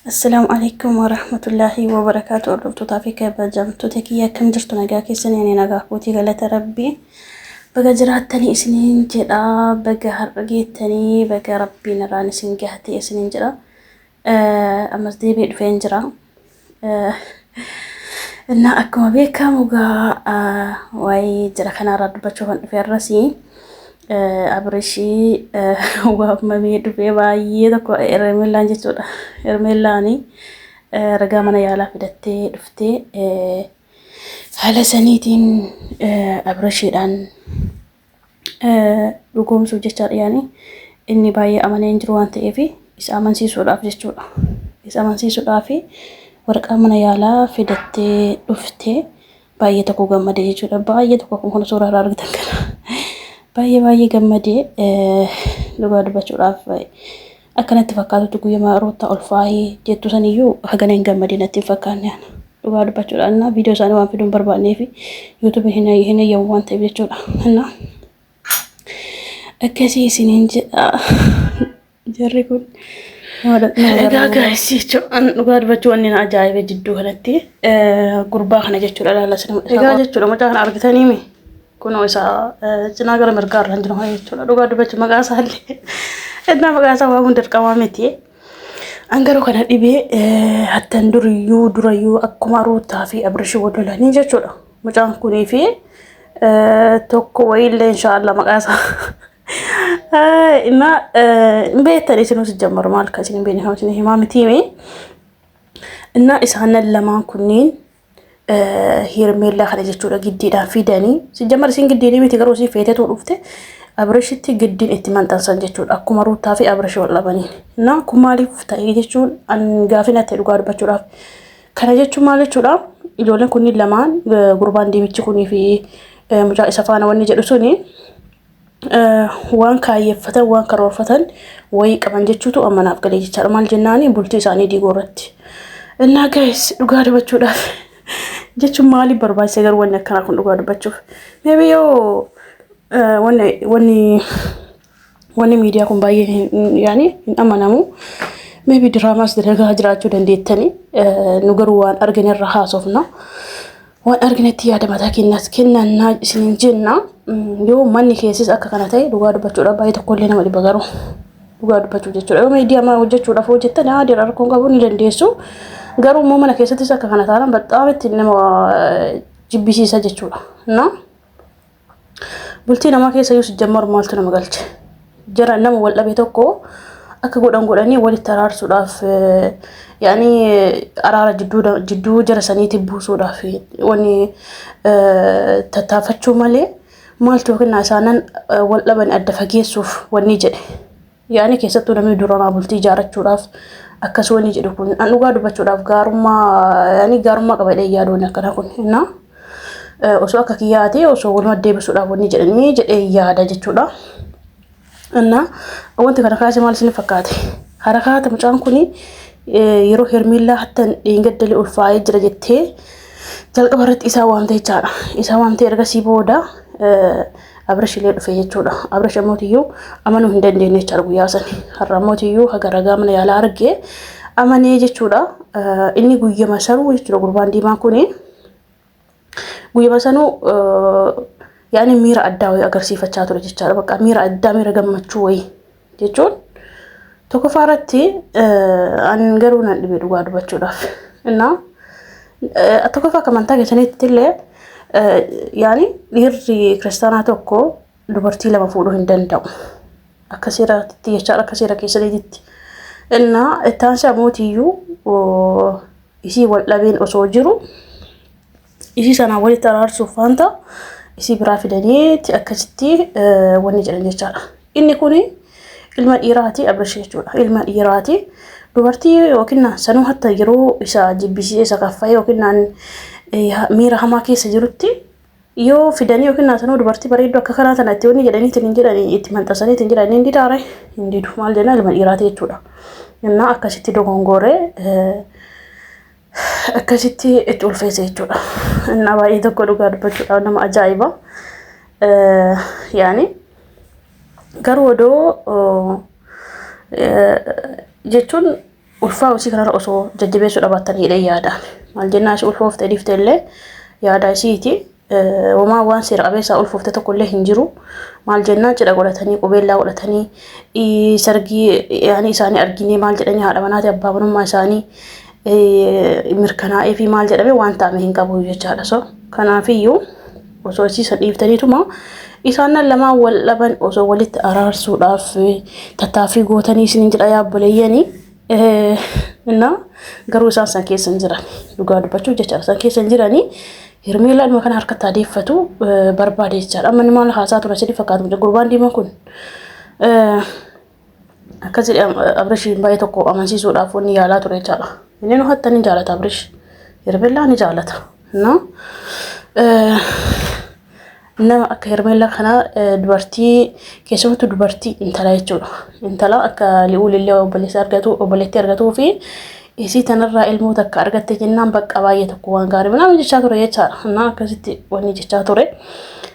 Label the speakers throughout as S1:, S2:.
S1: Assalaamu alaikum warahmatullaahi wabarakaatu. Hordoftootaa fi kabajamtoota kiyya, akkam jirtu? Nagaa keessanii? Ani nagaa kootii, galata Rabbii. Baga jiraattanii isiniin jedha. Baga har'a geettanii, baga Rabbiin irraan isin gahate isiniin jedha. Ammas deebi'ee dhufeen jira. Innaa akkuma beekamu gaa waa'ee jara kanarraa dubbachuu kan dhufe irrasii Abirishii waamamee dhufee baay'ee tokko Hermeellaan jechuudha. Hermeellaani ragaa mana yaalaa fidattee dhuftee haala saniitiin Abirishiidhaan dhugoomsuuf jechaadha, yaani inni baay'ee amanee hin jiru waan ta'eef isa amansiisuudhaaf jechuudha. Isa amansiisuudhaaf waraqaa mana yaalaa fidattee dhuftee baay'ee tokko gammadee jechuudha. Baay'ee tokko akkuma kana suuraa irraa argitan kana. Baay'ee baay'ee gammadee. Dhugaa dubbachuudhaaf akkanatti fakkaatutti guyyaa Ruuttaa ulfaahee jettu saniyyuu hagana hin gammadee natti hin fakkaanne ana. Dhugaa dubbachuudhaan na viidiyoo isaanii waan fiduu hin barbaannee fi YouTubeiin hin eeyyamu waan ta'eef jechuudha. Innaa akkasii isiniin jedha, jarri kun nama. Egaa guys, jechuun dhugaa dubbachuu wanni na ajaa'ibe jidduu kanatti gurbaa kana jechuudha, laala isin. Egaa jechuudha, mucaa kana argitanii mi? Kunoo isa cinaa gara mirgaa irra jiru kana jechuudha. Dhugaa dubbachuu maqaa isaa illee innaa maqaa isaa waamuun dirqamaa miti. An garuu kana dhibee hattan duriyyuu durayyuu akkuma Ruuttaa fi Abirishii wal lolanii jechuudha. Mucaan kunii fi tokko wayiillee inshaallah maqaa isaa innaa hin beektan isinus jammaru, maal akka isin hin beekne isin himaa mitiimi. Innaa isaan lamaan kunniin Hermeellaa kana jechuudha giddiidhaan fidanii, si jammar isin giddiinii miti, garuu isin feetetu dhufte Abrishitti giddiin itti maxxansan jechuudha, akkuma Ruuttaa fi Abrishi wal dhabaniin. Innaa kun maaliif ta'e jechuun an gaafii natti dhugaa dubbachuudhaaf. Kana jechuun maal jechuudha? Ijoolleen kunniin lamaan, gurbaan diimichi kunii fi mucaa isa faana wanni jedhu suni, waan kaayyeffatan, waan karoorfatan wayii qaban jechuutu amma naaf galee jechaadha. Maal jennaani, bultii isaanii diiguu irratti. Innaa guys, dhugaa dubbachuudhaaf jechuun maaliif barbaachise garuu wanni akkanaa kun dhugaa dubbachuuf? Maybe yoo wanni miidiyaa kun baay'ee yaani hin amanamu. Maybe diraamaas dalagaa jiraachuu dandeettanii, nu garuu waan argine irra haasofna. Waan arginetti yaada mataa keenyaas kennannaa isiniin jenna. Yoo manni keessis akka kana ta'e, dhugaa dubbachuudhaaf baay'ee tokkollee nama dhiba garuu. Dhugaa dubbachuuf jechuudha. Yoo miidiyaa mana hojjechuudhaaf hojjettan haadha rakkoon qabu, ni dandeessu. Garuu immoo mana keessattis akka kana taanaan baxxaam itti nama jibbisiisa jechuudha. Na bultii namaa keessa yoo sijjammaru maaltu nama galche? Jara nama wal dhabe tokko akka godhan godhanii walitti araarsuudhaaf, yaani araara jidduu jidduu jara saniitti buusuudhaaf wanni tattaafachuu malee, maaltu yookiin isaanan wal dhaban adda fageessuuf wanni jedhe. Yaani keessattuu namni duranaa bultii ijaarrachuudhaaf akkas wanni jedhu kun, an dhugaa dubbachuudhaaf gaarummaa, yaani gaarummaa qaba jedhee yaaduun akkana kun innaa osoo akka kiyyaate osoo waluma deebisuudhaaf wanni jedhanii jedhee yaada jechuudha. Innaa wanti kana kaase maal isin fakkaate? Harakaata mucaan kuni yeroo Hermeellaa hattan dheengaddalee ulfaa'ee jira jettee jalqaba irratti isaa waamte jechaadha. Isaa waamtee ergasii booda Abrash illee dhufe jechuudha. Abrash ammootiyyuu amanuu hin dandeenye jechaadha guyyaa sani. Har'a ammootiyyuu haga ragaa mana yaalaa argee amanee jechuudha. Inni guyyama sanuu jechuudha, gurbaan diimaan kuni guyyama sanuu yaani miira addaa wayii agarsiifachaa ture jechaadha. Bakka miira addaa, miira gammachuu wayii jechuun tokkoffaa irratti an garuu nan dhibe dhugaa dubbachuudhaaf. Innaa tokkoffaa akka amantaa keessanitti illee yaani dhiirri kiristaanaa tokko dubartii lama fuudhuu hin danda'u. Akka seeraatti jechaadha, akka seera keessanitti. Innaa itti aansee ammootiyyuu isii wal dhabeen osoo jiru isii sanaan walitti araarsuuf waanta isii biraa fidaniiti akkasitti wanni jedhan jechaadha. Inni kuni ilma dhiiraati, Abrash jechuudha. Ilma dhiiraati. Dubartii yookiin sanuu hatta yeroo isa jibbisiisee isa kaffa'ee yookiin miira hamaa keessa jirutti yoo fidanii yookiin sanuu dubartii bareedduu akka kanaa tana itti wanni jedhaniitiin hin jedhanii, itti maxxansaniitiin hin jedhanii, hin didaare, hin didu. Maal jenna, ilma dhiiraati jechuudha. Innaa akkasitti dogongoree akkasitti itti ulfeesse jechuudha. Innaa baay'ee tokko dhugaa dubbachuudhaaf nama ajaa'iba. Yaani garuu odoo jechuun Ulfaa isii kanarra osoo jajjabeessuu dhabaattan jedhee yaadaan. Maal jennaan ishee ulfoofte dhiifte illee yaada isiiti. Homaa waan seera qabeessaa ulfoofte tokko illee hin jiru. Maal jennaan cidha godhatanii qubeellaa godhatanii sargii yaani isaanii arginee maal jedhanii haadha manaati abbaa manummaa isaanii mirkanaa'ee fi maal jedhame waan ta'ame hin qabu jechaadha. So kanaafiyyuu osoo isiisan dhiiftaniituma isaan lamaan wal dhaban osoo walitti araarsuudhaaf tattaaffii gootanii isiniin jedha yaa obboleeyyanii. Innaa garuu isaan san keessa hin jiran dhugaa dubbachuuf jechaadha. San keessa hin jiranii Hermeellaadhuma kana harkatti adeeffatu barbaade jechaadha. Amma inni maal haasaa ture isin fakkaatu gurbaan diimaa kun akkas jedhee Abrishiin baay'ee tokko amansiisuudhaaf wanni yaalaa ture jechaadha. Inni nu hatta ni jaalata Abrish. Hermeellaa ni jaalata. Innaa nama akka Hermeellaa kanaa dubartii keessumattuu dubartii intala jechuudha. Intala akka Li'uul illee obboleessa argatu obboleettii argatuu fi isii tanarraa ilmoo takka argatte jennaan bakka baay'ee tokko waan gaarii nama jechaa ture jechaadha. Innaa akkasitti wanni jechaa ture.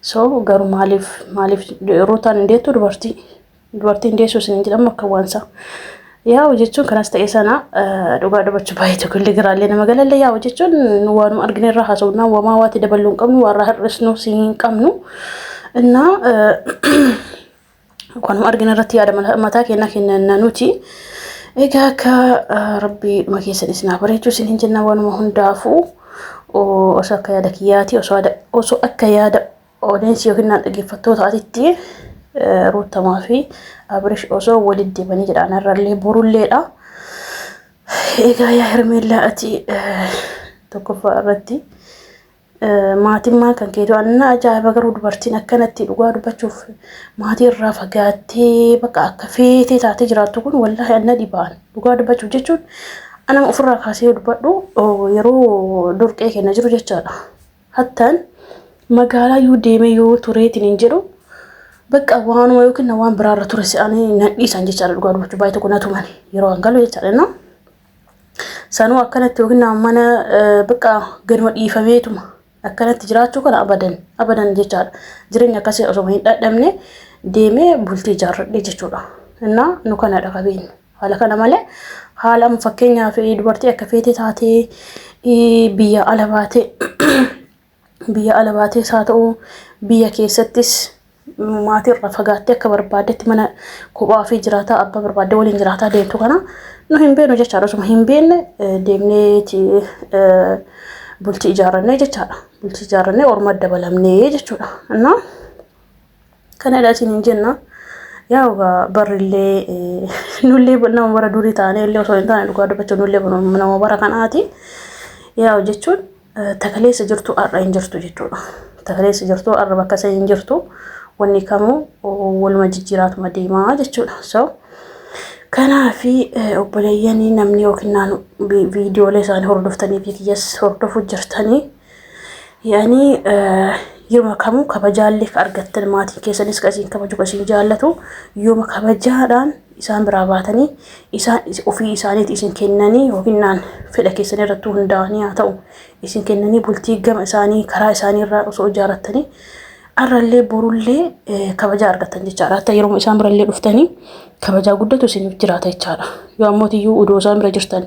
S1: So garuu maaliif maaliif Ruutaan hin deettu dubartii Dubartiin deessuu isin jedhamu akka waansa. Yaa'u jechuun kanas ta'e sana dhugaa dubbachuu baay'ee tokko illee garaallee nama galallee yaa'u jechuun waanuma argine irraa haasofnaa wamaa waati dabaluu hin qabnu warra hir'isnu si hin qabnu. Innaa waanuma argine irratti yaada mataa keenyaa kenna nuti. Egaa akka rabbii dhuma keessan isin haa bareechuu isin hin jenna waanuma hundaafuu osoo akka yaada kiyyaati osoo akka yaada Audience yookiin naan dhaggeeffattoota atitti Ruuttamaa fi Abrish osoo walitti deemanii jedha anarrallee borulleedha. Egaa yaa Hermeellaa ati tokkoffaa irratti maatimmaan kan keetu anna ajaa'iba garuu dubartiin akkanatti dhugaa dubbachuuf maatii irraa fagaattee bakka akka feetee taatee jiraattu kun wallaahi anna dhibaan dhugaa dubbachuuf jechuun anama ofirraa kaasee dubbadhu yeroo durqee kenna jiru jechaadha. Hattaan magaalaa yoo deemee yoo tureetiin hin jedhu bakka waanuma yookiin waan biraarra ture se'anii nan dhiisan jechaadha dhugaa dubbachuu baay'ee tokko na tumani yeroo an galu jechaadha no. Sanuu akkanatti yookiin mana bakka gaduma dhiifameetuma akkanatti jiraachuu kana abadan abadan jechaadha. Jireenya akkasii osoo hin dhadhabne deemee bultii ijaarradhe jechuudha. Innaa nu kanadha qabeenya. Haala kana malee haala amma fakkeenyaaf dubartii akka feete taatee biyya ala baatee biyya ala baatees haa ta'u biyya keessattis maatii irraa fagaattee akka barbaaddetti mana kophaa fi jiraataa abbaa barbaadde waliin jiraataa deemtu kana nu hin beeknu jechaadha. Osuma hin beekne deemneeti bultii ijaarrannee jechaadha. Bultii ijaarrannee orma dabalamnee jechuudha. Innaa Kanadha isin hin jenna. Yaa egaa barrillee nullee nama bara durii taanee illee osoo hin taane dhugaa dubbachuu nullee nama bara kanaati. Yaa jechuun takaleessa jirtu har'a hin jirtu jechuudha. Takaleessa jirtu har'a bakka isa hin jirtu wanni kamuu waluma jijjiiraatuma deemaa jechuudha. So kanaafi obboleeyyanii namni yookiin naannoo viidiyoolee isaanii hordoftanii fi kiyyas hordofuu jirtanii Yaani yeruma kamuu kabajaallee ka argattan maatiin keessanis ka isin kabaju ka isin jaallatu yooma kabajaadhaan isaan biraa baatanii isaan ofii isaaniiti isin kennanii yookiin naan fedha keessan irratti hundaa'anii haa ta'u isin kennanii bultii gama isaanii karaa isaanii irraa osoo ijaarrattanii arrallee borullee kabajaa argattan jechaadha. Hatta yeroo isaan birallee dhuftanii kabajaa guddatu isiniif jiraata jechaadha. Yoo ammoo iyyuu odoo isaan bira jirtan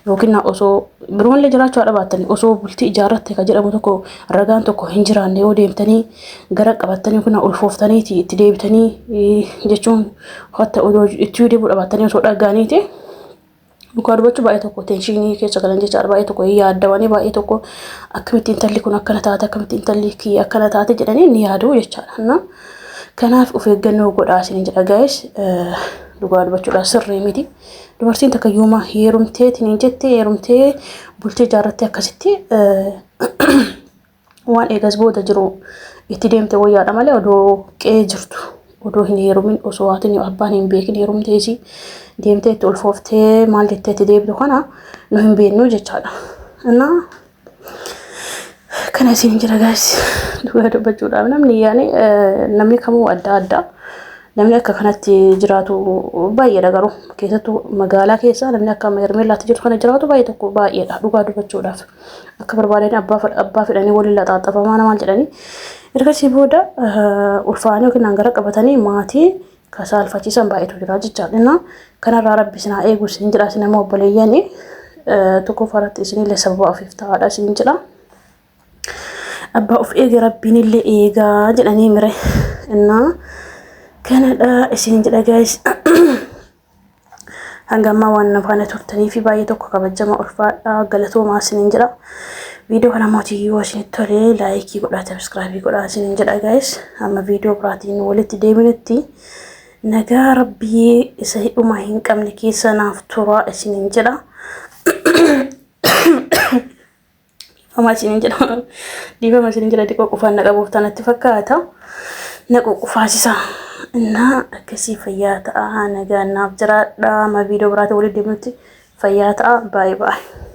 S1: yookiin osoo birumallee jiraachuu haadha baattan osoo bultii ijaarratte kan jedhamu tokko ragaan tokko hin jiraanne yoo deemtanii gara qabattanii yookiin ulfooftaniiti itti deebitanii jechuun hatta odoo itti deebi'uu dhabaattanii osoo dhagaaniiti. Dhugaa dubbachuu baay'ee tokko teenshinii keessa galan jechaadha. Baay'ee tokko yaaddawanii baay'ee tokko akkamitti intalli kun akkana taate akkamitti intalli kiyya akkana taate jedhanii ni yaadu jechaadha. Na kanaaf of eeggannoo godhaa isin jedha gaa'is dhugaa dubbachuudhaan sirrii miti. Dubartiin takka yooma heerumteetiin hin jette heerumtee bultii ijaarrattee akkasitti waan eegas booda jiru itti deemte wayyaadha malee odoo qe'ee jirtu odoo hin heerumin osoo haatiin abbaan hin beekin heerumteesi deemtee itti ulfooftee maal jettee itti deebitu kana nu hin beeknu jechaadha. Innaa kana isin jira gaas dhugaa dubbachuudhaaf namni yaani namni kamuu adda adda. Namni akka kanatti jiraatu baay'eedha garuu keessattuu magaalaa keessa namni akka Hermeellaatti jirtu kana jiraatu baay'ee tokko baay'eedha dhugaa dubbachuudhaaf. Akka barbaadanii abbaa abbaa fedhanii waliin laxaaxafamaa namaan jedhanii ergasii booda ulfaanii yookiin gara qabatanii maatii Ka saalfachiisan baay'eetu jira jechaadha. Innaa kanarraa Rabbi isin haa eegu isin jedha. Isin ammoo obboleeyyani tokkoffaa irratti isinillee sababa ofiif ta'aadha isin jedha. Abbaa of eege Rabbiin illee eegaa jedhanii mire. Innaa kanadha isin jedha guys. Hanga ammaa waan na faana turtanii fi baay'ee tokko kabajama ulfaadhaa galatoomaa isiniin jedha. Viidiyoo kana mootii yoo isinitti tole like godhaa, subscribe godhaa isiniin jedha guys. Amma viidiyoo biraatiin walitti deebinutti nagaa Rabbii isa hidhuma hin qabne keessa naaf turaa isiniin jedha. Dhiifama isiniin jedha. Dhiifama isiniin jedha, xiqqoo qufaan na qabuuf tanatti fakkaata. Na ququfaasisa. Innaa akkasii fayyaa ta'a. Nagaan naaf jiraadha. Amma viidiyoo biraatiin walitti deebinutti fayyaa ta'a. Baay'ee baay'ee.